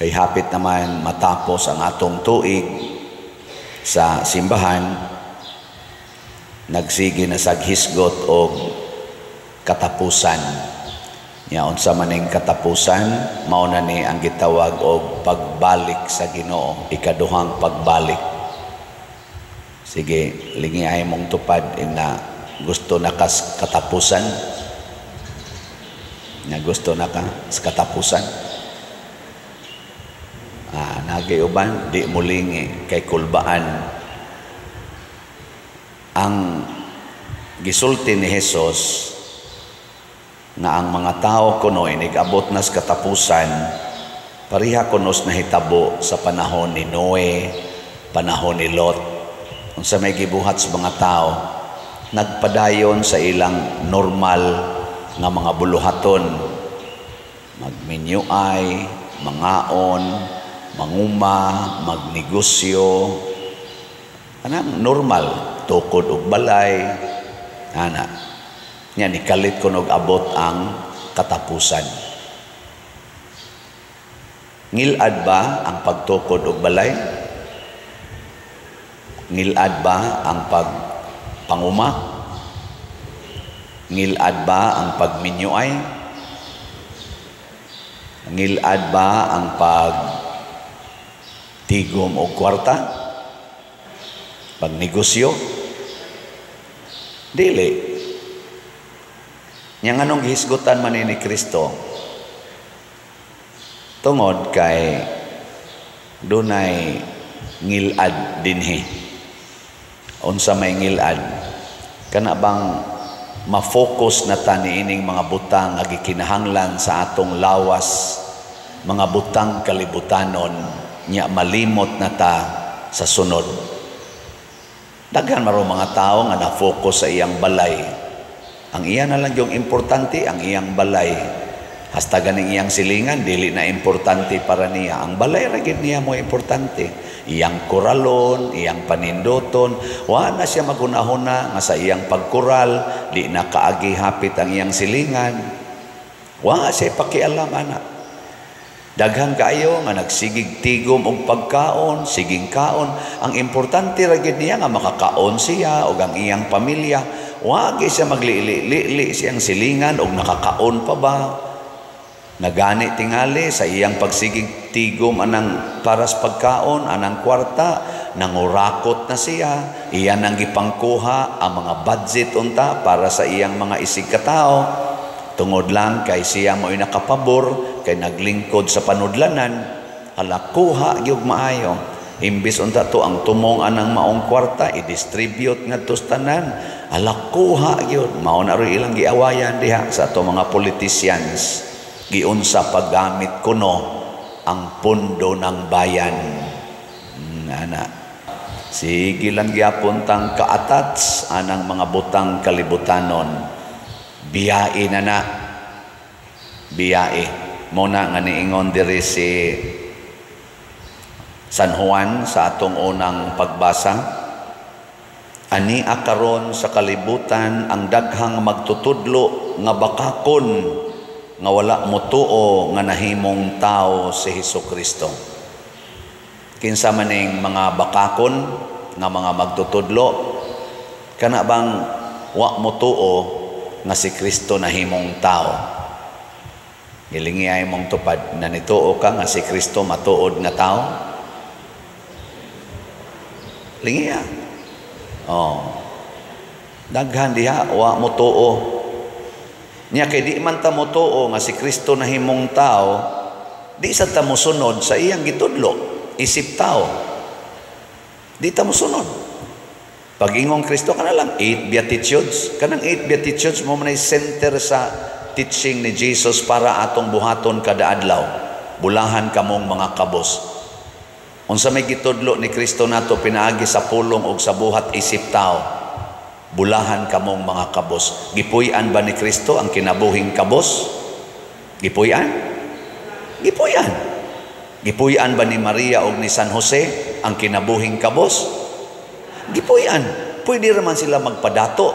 Kay hapit naman matapos ang atong tuig sa simbahan, nagsige na sag hisgot og katapusan. Nya unsa man ning katapusan, mao na ni ang gitawag og pagbalik sa Ginoo, ikaduhang pagbalik. Sige, lingi ay mong tupad na gusto na kas katapusan. Na gusto na ka sa katapusan. Ah, nagay uban di mulingi kay kulbaan. Ang gisulti ni Jesus nga ang mga tao kuno inig-abot na sa katapusan, pareha kuno sa nahitabo sa panahon ni Noe, panahon ni Lot. Unsa may gibuhat sa mga tao, nagpadayon sa ilang normal nga mga buluhaton, magminyuay, mangaon, manguma, magnegosyo, anang normal, tukod og balay, ana. Nya nikalit kuno og abot ang katapusan. Ngilad ba ang pagtukod og balay? Ngilad ba ang pagpanguma? Ngilad ba ang pagminyuay? Ngilad ba ang pagtigom og kwarta? Pagnegosyo? Dili. Nya nganong gihisgutan man ni Kristo? Tungod kay dunay ngilad dinhi. Unsa may ngilad? Kana bang ma-focus na ta niining mga butang nga gikinahanglan sa atong lawas, mga butang kalibutanon, nya malimot na ta sa sunod. Daghan maro mga tao nga na-focus sa iyang balay. Ang iya na lang yung importante, ang iyang balay. Hasta ganing iyang silingan, dili na importante para niya. Ang balay ra gid niya mo importante. Iyang kuralon, iyang paninduton, wa na siya maghunahuna nga sa iyang pagkural, di na kaagi hapit ang iyang silingan. Wa siya pakialam ana. Daghan kaayo nga nagsigig tigom og pagkaon, siging kaon. Ang importante ra gid niya nga makakaon siya og ang iyang pamilya. Wa gyud siya maglili-lili siyang silingan og nakakaon pa ba. Nagani tingali sa iyang pagsigig tigom anang paras pagkaon, anang kwarta, nangurakot na siya, iyan ang gipangkuha ang mga budget unta para sa iyang mga isig katao. Tungod lang kay siya mo'y nakapabor, kay naglingkod sa panudlanan, hala kuha gyud maayo. Imbis unta to ang tumong anang maong kwarta i-distribute ngadto sa tanan, hala kuha gyud. Mao na ro ilang giawayan diha sa ato mga politicians. Giunsa paggamit kuno ang pundo ng bayan. Ana. Sige lang gyapon tang kaatats anang mga butang kalibutanon. Biyae na na. Biyae. Muna nga niingon diri si San Juan sa atong unang pagbasa. Ani akaron sa kalibutan ang daghang magtutudlo nga bakakon nga wala motuo nga nahimong tao si Hesus Kristo. Kinsa man ning mga bakakon nga mga magtutudlo, kana bang wa motuo nga si Kristo nahimong tao? Gilingi ay mong tupad na nituo ka nga si Kristo matuod nga tao? Lingi. Oh. Daghan diha wa motuo. Nya kay di man ta motuo nga si Kristo nahimong tao, di sa ta mosunod sa iyang gitudlo isip tao. Di ta mosunod. Pag-ingong Kristo kana lang 8 beatitudes, kanang 8 beatitudes mo man center sa teaching ni Jesus para atong buhaton kada adlaw. Bulahan kamong mga kabos. Unsa may gitudlo ni Kristo nato pinaagi sa pulong og sa buhat isip tao? Bulahan kamong mga kabos. Gipuy-an ba ni Kristo ang kinabuhing kabos? Gipuy-an? Gipuy-an. Gipuy-an ba ni Maria og ni San Jose ang kinabuhing kabos? Gipuy-an. Pwede raman sila magpadato.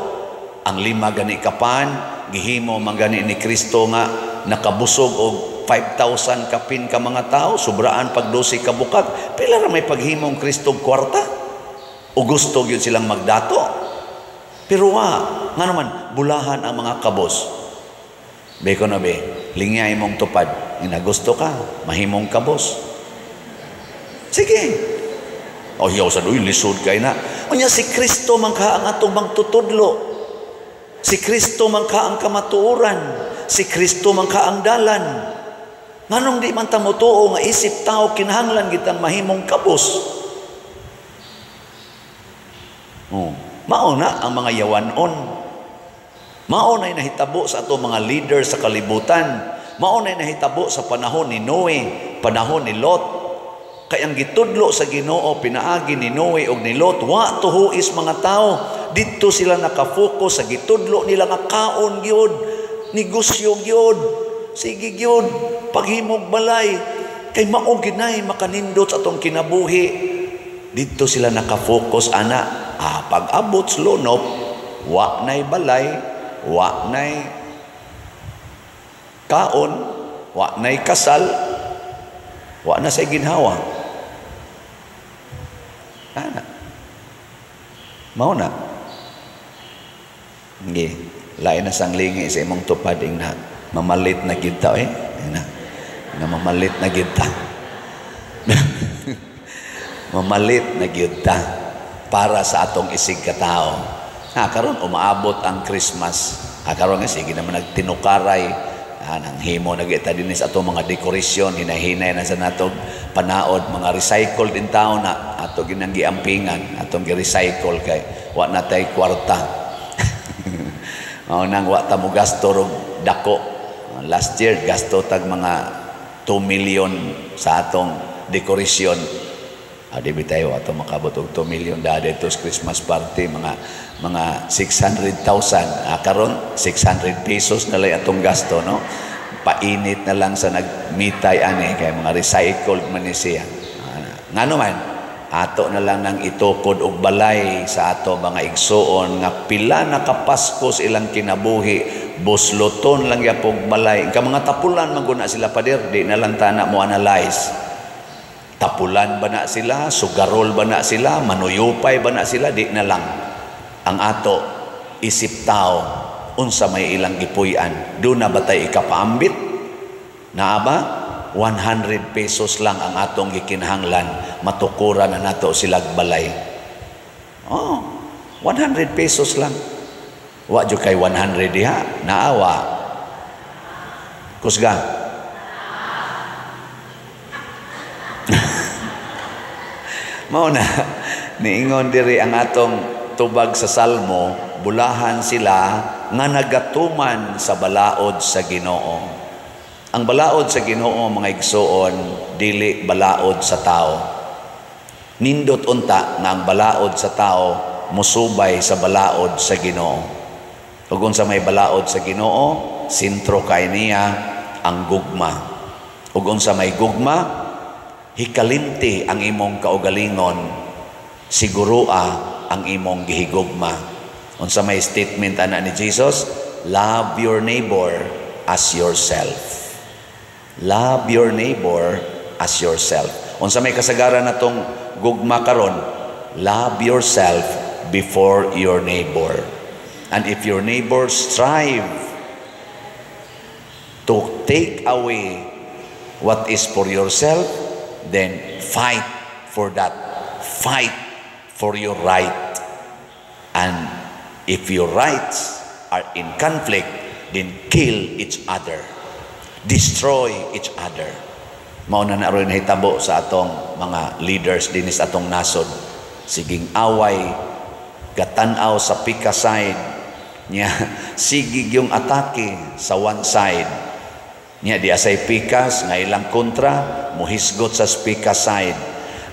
Ang 5 gani kapan, gihimo man gani ni Kristo nga nakabusog og 5,000 kapin ka mga tao, sobraan pag 12 ka bukag. Pila ra may paghimong Kristo kwarta? O gusto gyud silang magdato? Pero wa, nga naman bulahan ang mga kabos. Beko na be, lingya imong tupad, gusto ka, mahimong kabos. Sige. O hiyaw sa uy, lisod kay na. Unya si Kristo man ka ang atong magtutudlo. Si Kristo man ka ang kamatuoran. Si Kristo man ka ang dalan. Nganong di man ta motuo nga isip tao kinahanglan gitang mahimong kabos? Oh, mao na ang mga yawanon. Mao na'y nahitabo sa ato mga leader sa kalibutan. Mao na'y nahitabo sa panahon ni Noe, panahon ni Lot. Kay ang gitudlo sa Ginoo pinaagi ni Noe og ni Lot, wa tuhuis mga tao. Didto sila nakafocus sa gitudlo nila nga kaon gyud, negosyo gyud, sige gyud, paghimog balay, kay mao ginay makanindot sa atong kinabuhi. Didto sila nakafocus ana. Pag-abot sa lunop, wa na'y balay, wa na'y kaon, wa na'y kasal, wa na say ginhawa. Ana. Mao na. Ngi, lain na sang lingi sa imong tupad ing na mamalit na kita eh. Na, na mamalit na kita. Mamalit na kita para sa atong isig katao. Ha, karon umaabot ang Christmas. Ha, karon nga sige naman nagtinukaray. Ha, nang himo na kita din sa atong mga dekorasyon, hinahinay na sa natog panaod, mga recycled in taon na ato ginang giampingan, atong gi-recycle kay wa na tay kwarta. Mao nang wa ta mo gasto rog dako. Last year gasto tag mga 2 million sa atong dekorasyon. Di bitayo ato makabot og 2 million da dito sa Christmas party, mga 600,000. Karon 600 pesos na lang atong gasto, no? Painit na lang sa nagmitay ani kay mga recycled man ni siya. Ngano man ato na lang nang itukod og balay sa ato mga igsuon nga pila na kapasko sa ilang kinabuhi, busloton lang yapog balay. Ka mga tapulan man guna sila, pader, di na lang tana mo analyze. Tapulan ba na sila, sugarol ba na sila, manuyupay ba na sila, di na lang. Ang ato isip tao unsa may ilang gipuy-an, do na ba tay ikapaambit? Naa ba? 100 pesos lang ang atong gikinahanglan, matukuran na nato silag balay. Oh, 100 pesos lang. Wa jud kay 100 diha, naawa. Kusga. Mao na niingon diri ang atong tubag sa Salmo, bulahan sila nga nagatuman sa balaod sa Ginoo. Ang balaod sa Ginoo, mga igsuon, dili balaod sa tao. Nindot unta nga ang balaod sa tao musubay sa balaod sa Ginoo. Ug unsa may balaod sa Ginoo, sentro kay niya ang gugma. Ug unsa may gugma, hikalimti ang imong kaugalingon, siguroa ang imong gihigugma. Unsa may statement ana ni Jesus? Love your neighbor as yourself. Love your neighbor as yourself. Unsa may kasagaran natong gugma karon? Love yourself before your neighbor. And if your neighbor strive to take away what is for yourself, then fight for that. Fight for your right. And if your rights are in conflict, then kill each other. Destroy each other. Mao na na ron nahitabo sa atong mga leaders dinis atong nasod. Siging away, gatan-aw sa pika side niya, sige yung atake sa one side. Niya di asay pikas nga ilang kontra, muhisgot sa pika side.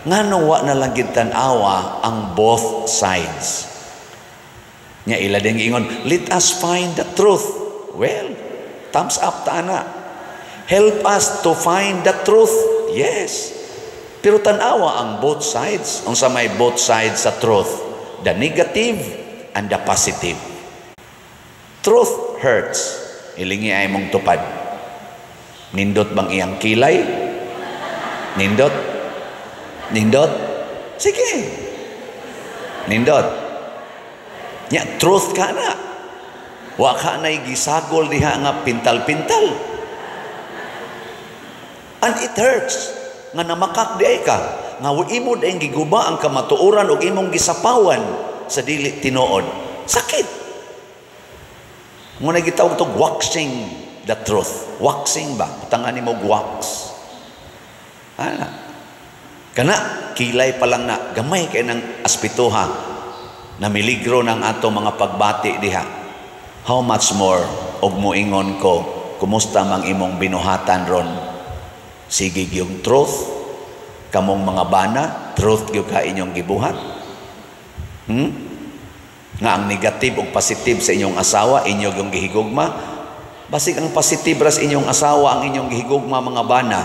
Ngano wa na lang gid tan-awa ang both sides. Niya ila ding ingon, let us find the truth. Well, thumbs up ta ana. Help us to find the truth. Yes. Pero tan-awa ang both sides. Unsa may both sides sa truth? The negative and the positive. Truth hurts. Ilingi ay mong tupad. Nindot bang iyang kilay? Nindot? Nindot? Sige. Nindot. Nya truth ka na. Wa ka na gisagol diha nga pintal-pintal. And it hurts nga namakak di ay ka nga imo dayong giguba ang kamatuoran ug imong gisapawan sa dili tinuod. Sakit. Mao na gitawag tog waxing the truth. Waxing ba? Butangan nimo og wax. Ana. Kana kilay pa lang na gamay kay ng aspituha na miligro ng ato mga pagbati diha. How much more og moingon ko, kumusta mang imong binuhatan ron? Sige yung truth kamong mga bana, truth gyud ka inyong gibuhat? Nga ang negative ug positive sa inyong asawa inyo yung gihigugma. Basig ang positive ra sa inyong asawa ang inyong gihigugma, mga bana.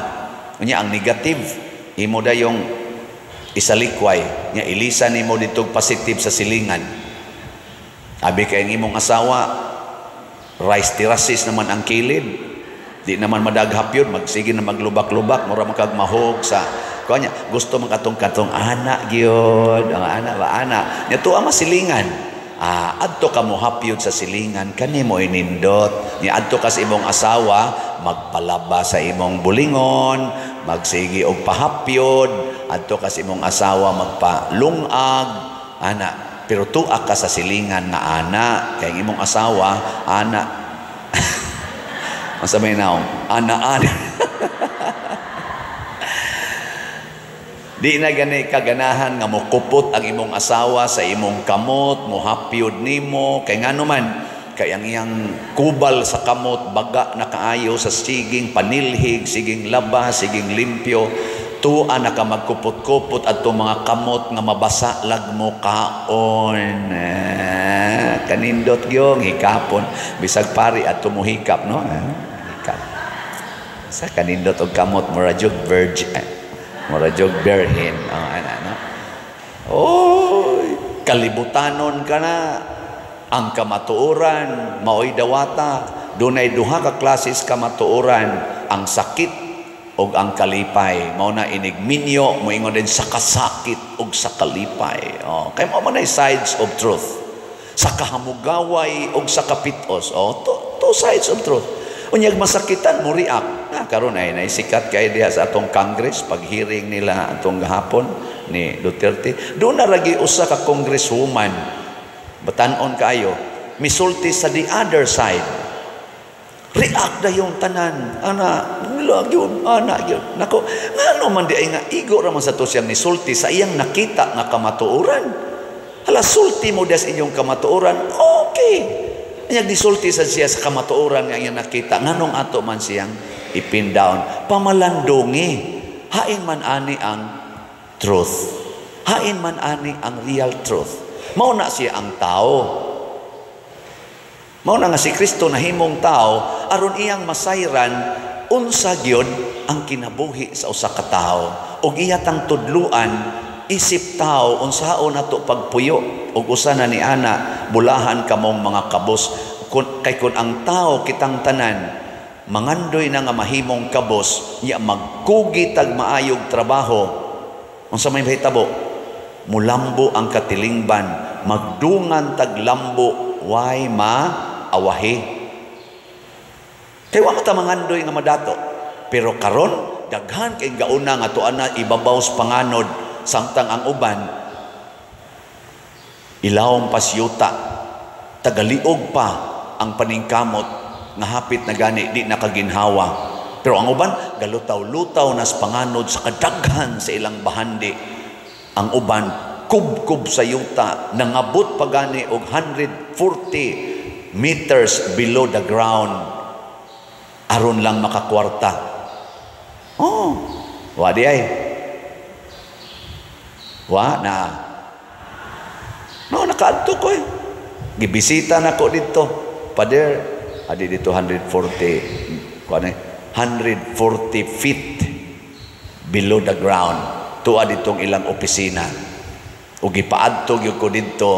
Unya ang negative imo dayong isalikway, nya ilisa nimo dito positive sa silingan. Abi kay ang imong asawa rice terraces naman ang kilid, di naman madaghap yun, magsige na maglubak-lubak, mura man kag mahog sa kunya, gusto man katong katong ana gyud, ang ana ba ana. Nya tuwa masilingan. Ah, adto ka mo hapyod sa silingan, kani mo inindot. Nya adto ka sa imong asawa, magpalaba sa imong bulingon, magsige og pahapyod, adto ka sa imong asawa magpalungag, ana. Pero tuwa ka sa silingan nga ana, kay ang imong asawa ana. Unsa may naong? Ana-ana. Di na gani kaganahan nga mokupot ang imong asawa sa imong kamot, mohapyod nimo, kay ngano man, kay ang iyang kubal sa kamot baga na kaayo sa siging panilhig, siging laba, siging limpyo. Tua na ka magkupot-kupot adto mga kamot nga mabasa lag mo kaon. Eh, kanindot gyong hikapon bisag pari adto mo hikap, no? Eh, hikap. Sa kanindot og kamot, mura jug virgin, eh, mura jug virgin. Oh, ana, no? Oy, kalibutanon ka na. Ang kamatuoran maoy dawata. Dunay duha ka klases kamatuoran, ang sakit og ang kalipay. Mao na inigminyo moingon din sa kasakit og sa kalipay. Oh, kay mao man ay sides of truth. Sa kahamugaway og sa kapitos. Oh, two sides of truth. Unyag masakitan mo react. Na karon ay naisikat kay diha sa atong Congress pag hearing nila atong gahapon ni Duterte. Doon na ragi usa ka congresswoman, batan-on kaayo, misulti sa the other side. React na yung tanan. Ana, gyud, ana gyud. Nako, ngano man di ay nga igo ra man sa to siyang nisulti sa iyang nakita nga kamatuoran. Hala, sulti mo des inyong kamatuoran. Okay. Anya nisulti sa siya sa kamatuoran nga iyang nakita. Nganong ato man siyang ipin down? Pamalandungi. Hain man ani ang truth. Hain man ani ang real truth. Mao na siya ang tao. Mao na nga si Kristo nahimong tao aron iyang masayran unsa gyud ang kinabuhi sa usa ka tawo ug iya tang tudluan isip tao unsaon nato pagpuyo ug usa na ni ana bulahan kamong mga kabos. Kun, kay kun ang tao kitang tanan mangandoy na nga mahimong kabos, nya magkugi tag maayog trabaho, unsa may mahitabo? Mulambo ang katilingban, magdungan tag lambo, way ma awahi. Kay wa ta mangandoy nga madato. Pero karon daghan kay gauna nga tuan na ibabaw sa panganod, samtang ang uban ilawom pa siyuta, tagaliog pa ang paningkamot nga hapit na gani di nakaginhawa. Pero ang uban galutaw-lutaw nas panganod sa kadaghan sa ilang bahandi. Ang uban kubkub sa yuta, nangabot pa gani og 140 meters below the ground aron lang makakwarta. Oh, wa di ay. Wa na. No, nakaadto ko eh. Gibisita na ko dito. Pader, adi dito 140, kuan eh, 140 feet below the ground. Tuwa ditong ilang opisina. Ug gipaadto gyud ko didto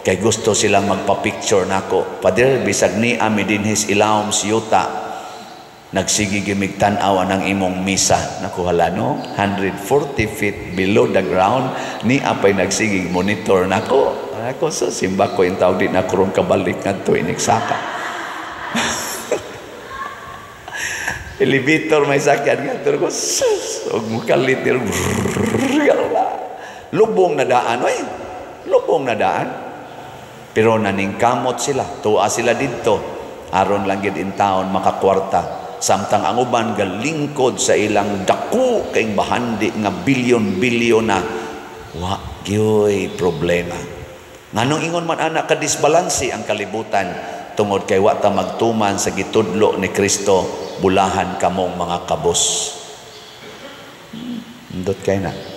kay gusto silang magpa-picture nako. Pader, bisag ni ami dinhis ilawom siyuta, Nagsige gimig tan-aw ang imong misa. Naku, hala no, 140 feet below the ground ni apay nagsige monitor nako. Ako sa simba ko in tawag di na karon kabalik ngadto inigsaka. Elevator may sakyan ngadto ko sus og mukalit lubong na daan oy. Lubong na daan. Pero naningkamot sila, tuwa sila didto aron lang gid in taon makakwarta. Samtang ang uban galingkod sa ilang dako kay bahandi nga bilyon-bilyon na wa gyoy problema. Nganong ingon man ana ka disbalanse ang kalibutan? Tungod kay wa ta magtuman sa gitudlo ni Kristo, bulahan kamong mga kabos. Indot kay na.